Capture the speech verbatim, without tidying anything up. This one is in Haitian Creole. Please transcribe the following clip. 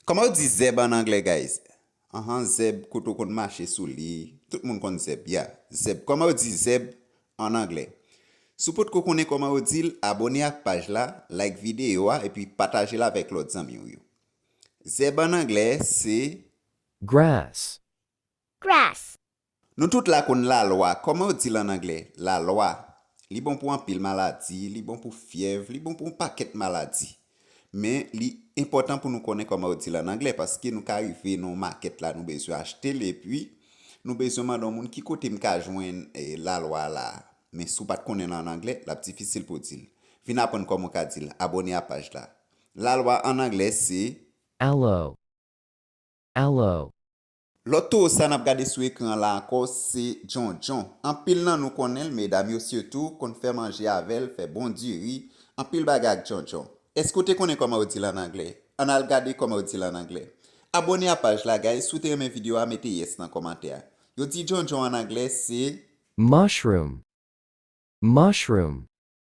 Kòman yo di zèb an anglè, guys? Anhan, zèb, kote w konn mache sou li. Tout moun konn zèb, ya. Zèb. Kòman yo di zèb an anglè? Si w potko konnen kòman yo di l, abòne ak paj la, like videyo a, epi pataje l avèk lòt zanmi w yo. Zèb an anglè, se grass, grass, Nou tout la konn lalwa. Kòman yo di l an anglè? Lalwa. Li bon pou anpil maladi, li bon pou fyèv, li bon pou yon pakèt maladi. Men, li enpòtan pou nou konnen kòman yo di l an anglè, paske nou ka rive nan yon makèt la, nou bezwen achte l, epi nou bezwen mande yon moun ki kote m ka jwenn eh, lalwa la. Men si w pa t konnen l an anglè, l ap difisil pou w di l. Vin aprann kòman w ka di l. Abòne a paj la. Lalwa an anglè se aloe, aloe, Lòt towo sa n ap gade sou ekran la ankò se djondjon. Anpil nan nou konnen l, medam yo sitou konn fè manje avè l, fè bon diri, anpil bagay ak djondjon. Èske w te konnen kòman yo di l an anglè? Ann al gade kòman yo di l an anglè. Abòne a paj la, guys, si w te renmen videyo a, mete yes nan kòmantè a. Yo di djondjon an anglè se mushroom, mushroom,